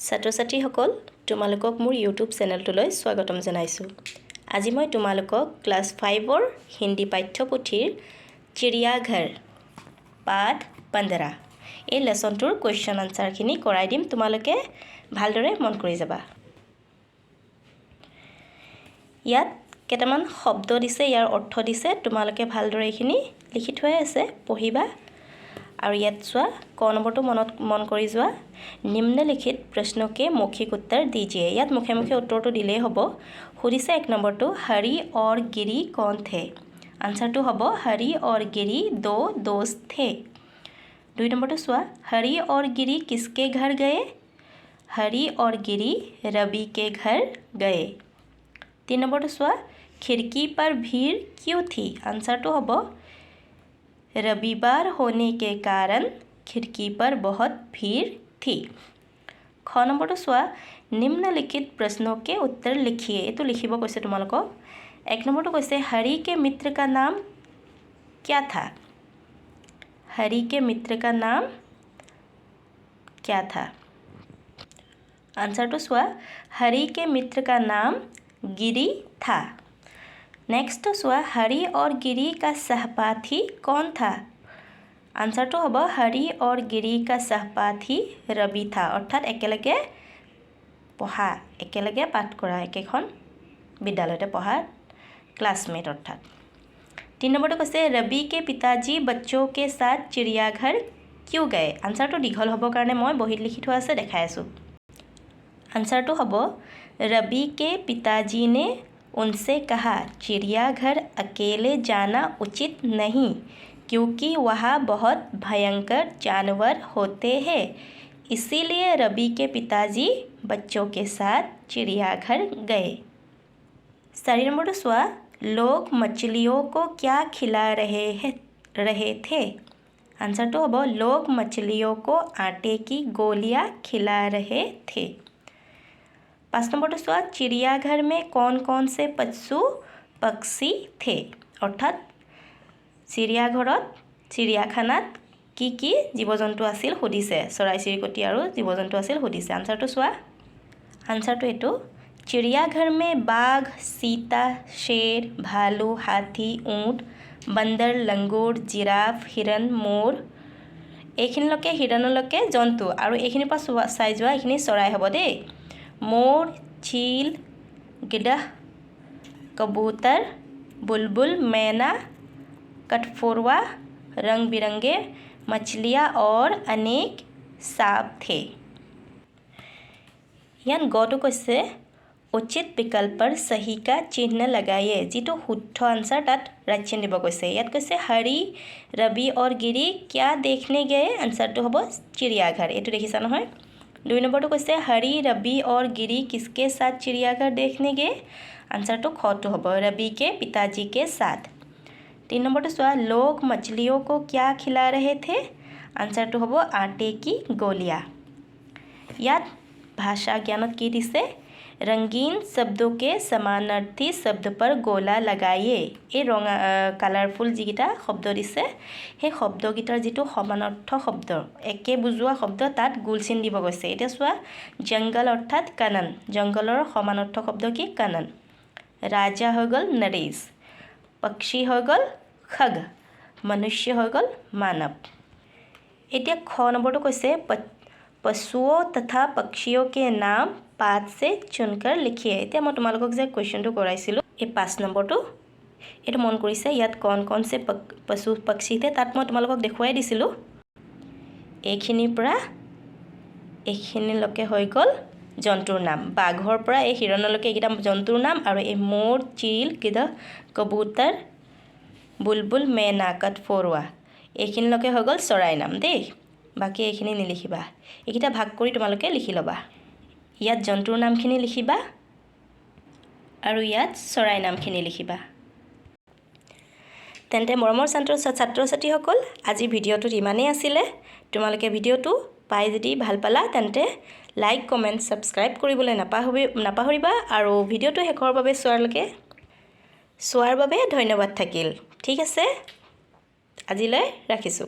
ছাত্ৰ ছাত্ৰীসকল, তোমালোকক মোৰ ইউটিউব চেনেলটোলৈ স্বাগতম জনাইছোঁ। আজি মই তোমালোকক ক্লাছ 5ৰ হিন্দী পাঠ্যপুথিৰ চিৰিয়াঘৰ পাঠ 15, এই লেচনটোৰ কুৱেশ্যন আনচাৰখিনি কৰাই দিম। তোমালোকে ভালদৰে মন কৰি যাবা। ইয়াত কেইটামান শব্দ দিছে, ইয়াৰ অৰ্থ দিছে। তোমালোকে ভালদৰে এইখিনি লিখি থোৱাই আছে, পঢ়িবা। আৰু ইয়াত চোৱা, ক নম্বৰটো মন কৰি যোৱা। निम्नलिखित प्रश्नों के मौखिक उत्तर दीजिए। ইয়াত মুখে মুখে উত্তৰটো দিলেই হ'ব। সুধিছে এক নম্বৰটো, हरि और गिरी कौन थे? আনচাৰটো হ'ব, हरि और गिरी दो दोस्त थे। দুই নম্বৰটো চোৱা, हरि और गिरी किसके घर गए? हरि और गिरी रवि के घर गए। তিনি নম্বৰটো চোৱা, खिड़की पर भीड़ क्यों थी? আনচাৰটো হ'ব, रविवार होने के कारण खिड़की पर बहुत भीड़ थी। খ নম্বৰটো চোৱা, निम्नलिखित प्रश्नों के उत्तर लिखिए। এইটো লিখিব কৈছে তোমালোকক। এক নম্বৰটো কৈছে, हरि के मित्र का नाम क्या था? हरि के मित्र का नाम क्या था? আনচাৰটো চোৱা, हरि के मित्र का नाम गिरी था। নেক্সটটো চোৱা, हरि और गिरी का सहपाठी कौन था? আনচাৰটো হ'ব, हरि और गिरी का सहपाठी रवि था। অৰ্থাৎ একেলগে পঢ়া, একেলগে পাঠ কৰা, একেখন বিদ্যালয়তে পঢ়া ক্লাছমেট অৰ্থাৎ। তিনি নম্বৰটো কৈছে, रवि के पिताजी बच्चों के साथ चिड़ियाघर क्यों गए? আনচাৰটো দীঘল হ'বৰ কাৰণে মই বহীত লিখি থোৱা আছে, দেখাই আছোঁ। আনচাৰটো হ'ব, रवि के पिताजी ने उनसे कहा, चिड़ियाघर अकेले जाना उचित नहीं, क्योंकि वहाँ बहुत भयंकर जानवर होते हैं। इसीलिए रवि के पिताजी बच्चों के साथ चिड़ियाघर गए। চাৰি নম্বৰটো চোৱা, लोग मछलियों को क्या खिला रहे थे? আনচাৰটো হ'ব, लोग मछलियों को आटे की गोलियां खिला रहे थे। পাঁচ নম্বৰটো চোৱা, चिड़ियाघर में कौन कौन से पशु पक्षी थे? অৰ্থাৎ চিৰিয়াঘৰত, চিৰিয়াখানাত কি কি জীৱ জন্তু আছিল সুধিছে। চৰাই চিৰিকটি আৰু জীৱ জন্তু আছিল সুধিছে। আনচাৰটো চোৱা, আনচাৰটো এইটো, चिड़ियाघर में बाघ, चीता, शेर, भालू, हाथी, ऊँट, बंदर, लंगूर, जिराफ, हिरन, मोर। এইখিনিলৈকে, হিৰণলৈকে জন্তু আৰু এইখিনিৰ পৰা চোৱা, চাই যোৱা, এইখিনি চৰাই হ'ব দেই। मोर, चील, गिद्ध, कबूतर, बुलबुल, मैना, कठफोड़वा, रंग बिरंगे मछलियाँ और अनेक सांप थे। ইয়াত গটো কৈছে, उचित विकल्प पर सही का चिन्ह लगाइए। যিটো শুদ্ধ আনচাৰ, তাত ৰাইট চিন দিব কৈছে। ইয়াত কৈছে, हरि, रवि और गिरी क्या देखने गए? আনচাৰটো হ'ব चिड़ियाघर। এইটো দেখিছা নহয়? দুই নম্বৰটো কৈছে, हरि, रवि और गिरी किसके साथ चिड़ियाघर देखने गए? আনচাৰটো খটো হ'ব, रवि के पिताजी के साथ। তিনি নম্বৰটো চোৱা, लोग मछलियों को क्या खिला रहे थे? আনচাৰটো হ'ব आटे की गोलियां। ইয়াত ভাষা জ্ঞানত কি দিছে? रंगीन शब्दों के समानार्थी शब्द पर गोला लगाइए। এই ৰঙা কালাৰফুল যিকেইটা শব্দ দিছে, সেই শব্দকেইটাৰ যিটো সমানাৰ্থ শব্দ, একে বুজোৱা শব্দ, তাত গোল চিন দিব কৈছে। এতিয়া চোৱা, জংগল অৰ্থাৎ কানন। জংগলৰ সমানাৰ্থ শব্দ কি? কানন। ৰাজা হৈ গ'ল নৰেশ। পক্ষী হৈ গ'ল খগ। মনুষ্য হৈ গ'ল মানৱ। এতিয়া খ নম্বৰটো কৈছে, पशुओं तथा पक्षियों के नाम पाठ से चुनकर लिखिए। এতিয়া মই তোমালোকক যে কুৱেশ্যনটো কৰাইছিলোঁ, এই পাঁচ নম্বৰটো, এইটো মন কৰিছে? ইয়াত कौन कौन से पशु पक्षी थे, তাত মই তোমালোকক দেখুৱাই দিছিলোঁ। এইখিনিৰ পৰা এইখিনিলৈকে হৈ গ'ল জন্তুৰ নাম। বাঘৰ পৰা এই হিৰণলৈকে এইকেইটা জন্তুৰ নাম আৰু এই मोर, चील, गिद्ध, कबूतर, बुलबुल, मैना, কাঠফৰুৱা, এইখিনিলৈকে হৈ গ'ল চৰাই নাম দেই। বাকী এইখিনি নিলিখিবা। এইকেইটা ভাগ কৰি তোমালোকে লিখি ল'বা। ইয়াত জন্তুৰ নামখিনি লিখিবা আৰু ইয়াত চৰাই নামখিনি লিখিবা। তেন্তে মৰমৰ ছাত্ৰ ছাত্ৰীসকল, আজিৰ ভিডিঅ'টোত ইমানেই আছিলে। তোমালোকে ভিডিঅ'টো পাই যদি ভাল পালা, তেন্তে লাইক, কমেণ্ট, ছাবস্ক্ৰাইব কৰিবলৈ নাপাহৰিবা আৰু ভিডিঅ'টো শেষৰ বাবে চোৱালৈকে চোৱাৰ বাবে ধন্যবাদ থাকিল। ঠিক আছে, আজিলৈ ৰাখিছোঁ।